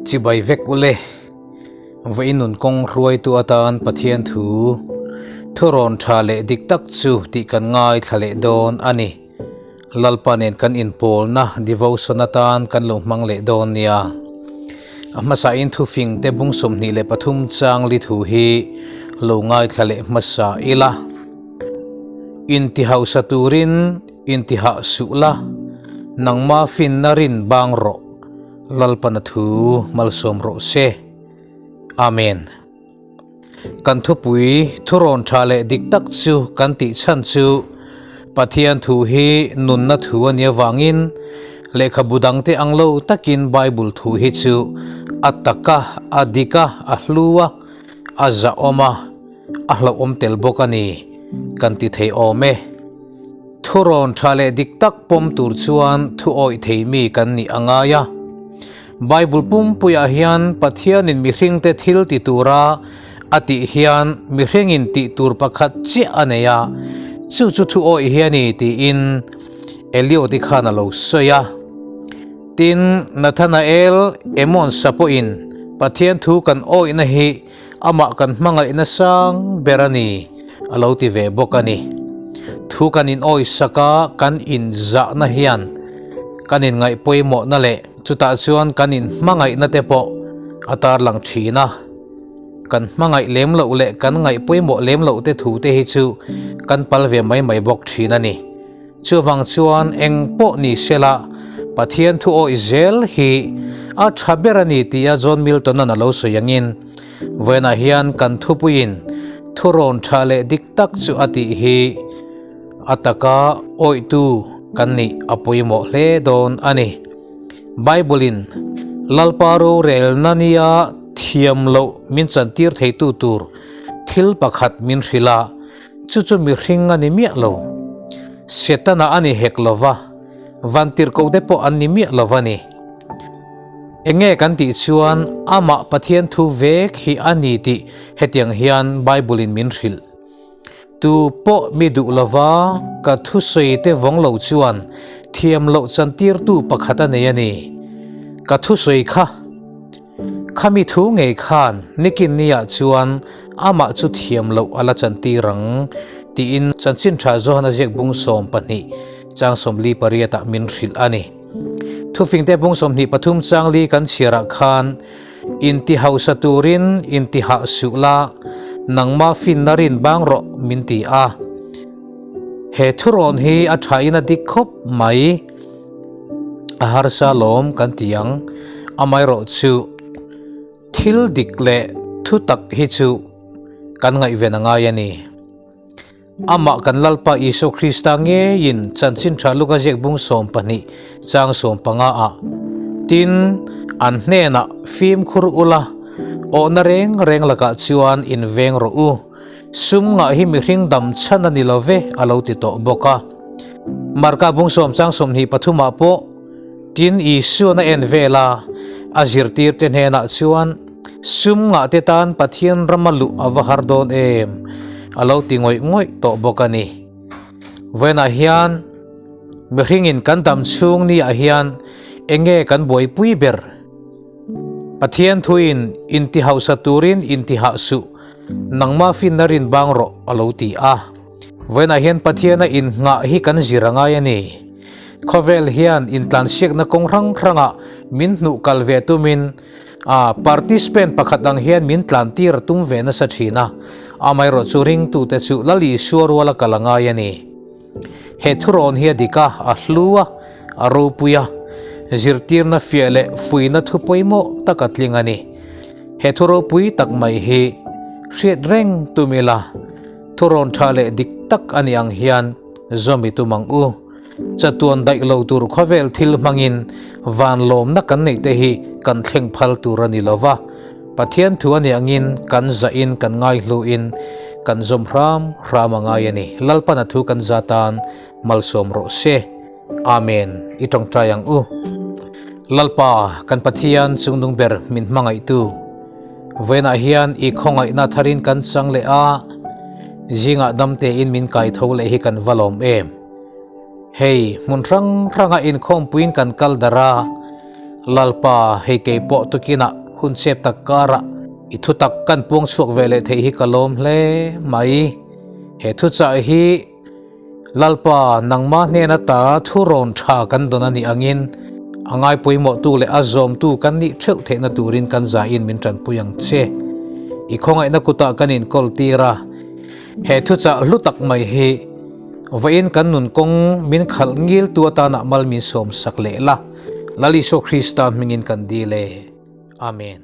Chibai vek ule. Vawiin nun kawng hruaitu atan Pathian thu thurawn tha leh dik tak chu tih kan ngaithla leh dawn a ni. Lalpa nen kan inpawlna devotion atan kan lo hmang leh dawn nia. A hmasain thufing te bung 23 chang li thu hi lo ngaithla leh hmasa ila. Intihausa turin intihah suh la, nangma finna rin bang rawh. Lalpana thu malsawm rawh se. Amen. Kan thupui thurawn tha leh dik tak chu kan tih chhan chu Pathian thu hi nunna thu a nih avangin lehkhabu dangte ang lo takin Bible thu hi chu a taka, a dika, a hlua, a zahawm a, a hlauhawm tel bawk a ni kan ti thei awm e. Thurawn tha leh dik tak pawm tur chuan thu awih thei mi kan nih a ngai a. Bible pumpuiah hian Pathianin mihringte thil ti tura a tih hian mihringin tih tur pakhat chiah a nei a, chu chu thu awih hi a ni tiin Eliot-i khan a lo sawi a. Tin, Nathanael Emmons-a pawhin Pathian thu kan awihna hi Amah kan hmangaihna sang ber a ni, a lo ti ve bawk a ni. Thu kan inawisak a, kan inzahna hian kan inngaih pawimawhna leh chutah chuan kan inhmangaihna te pawh a tarlang thin a. Kan hmangaih lem loh leh kan ngaih pawimawh lem loh te thu te hi chu kan pal ve mai mai bawk thin a ni. Chuvang chuan eng pawh ni sela Pathian thu awih zel hi a tha ber a ni tia John Milton-a'n a lo sawi angin vawiinah hian kan thupuiin thurawn tha leh dik tak chu a tih hi a taka awihtu kan nih a pawimawh hle dawn a ni. Bible-in Lalpa rorelna nia thiam loh min chantir theitu tur thil pakhat min hrilh a, Chu chu mihring a ni miah lo. Setana a ni hek lo va, vantirhkoh te pawh an ni miah lo va ni. Enge kan tih chuan amah Pathian thu vek hi a ni tih hetiang hian Bible-in min hrilh. Tu pawh mi duh lo va, ka thusawi te vawng lo chuan thiam loh chantirtu pakhat a nei a ni. Ka thusawi kha. Khami thu ngei khan nikin niah chuan amah chu thiam loh a la chantir ang tiin chanchin tha Johana ziak bung 12 chang 48 ah min hrilh a ni. Thufingte bung 23 chang li kan chhiarah khan inti hausa turin inti hah suh la, nangma finna rin bang rawh min ti a. He thurawn hi a thain a dik khawp mai. A harsa lawm kan ti ang, amaherawh chu thil dik leh thu tak hi chu kan ngaihven a ngai a ni. Amah kan Lalpa Isua Krista ngeiin chanchin tha Luka ziak bung 12 chang 15 ah, Tin, an hnenah fimkhur ula, awhna reng reng lakah chuan inveng rawh u. Sum ngah hi mihring dam chhan a ni lo ve a lo ti tawh bawk a. Marka bung sawm chang 23 ah pawh tin Isuan a en vel a, a zirtirte hnenah chuan sum ngah te tan Pathian rama luh a va har dawn em a lo ti ngawih ngawih tawh bawk a ni. Vawiinah hian mihringin kan dam chhung ni ah hian enge kan buaipui ber? Pathian thuin intihausa turin intihah suh, nangma finna rin bang rawh a lo ti a. Vawiinah hian Pathiana innghah hi kan zir a ngai a ni. Khawvel hian intlansiakna kawng hrang hrangah min hnuh kal ve tumin a participant pakhat ang hian min tlantir a tum ve nasa thin a, amaherawh chu ringtute chu Lal Isua ruala kal a ngai a ni. He thurawn hi a dik a, a hlu a, a ropui a, zirtirna fiah leh fuihna thu pawimawh tak a tling a ni. He thu ropui tak mai hi hriat reng tum ila, thurawn tha leh dik tak a nih ang hian zawm i tum ang u. Chatuan daih lo tur khawvel thil hmangin van lawmna kan neih te hi kan thleng phal tur a ni lo va. Pathian thu a nih angin kan zahin kan ngaihluin kan zawm hram hram a ngai a ni. Lalpan a thu kan za tan malsawm rawh se. Amen. I tawngtai ang u. Lalpa, kan Pathian chungnung ber min hmangaihtu, vawiinah hian i khawngaihna tharin kan chang leh a, zingah dam tein min kai tho leh hi kan va lawm em. Hei, hmun hrang hranga inkhawmpuiin kan kal darh a. Lalpa, hei kei pawh tukinah hun chep tak karah i thutak kan puang chhuak ve leh theih hi ka lawm hle mai. He thuchah hi Lalpa, nangmah hnen ata thurawn tha kan dawn a nih angin a ngaipawimawhtu leh a zawmtu kan nih theuh theihna turin kan zain min tanpui ang che. I khawngaihna kutah kan inkawl tir a, he thuchah hlu tak mai hi vawiin kan nun kawng min khalh ngiltu atana mal min sawmsak leh la, Lal Isua Krista hmingin kan dil e. Amen.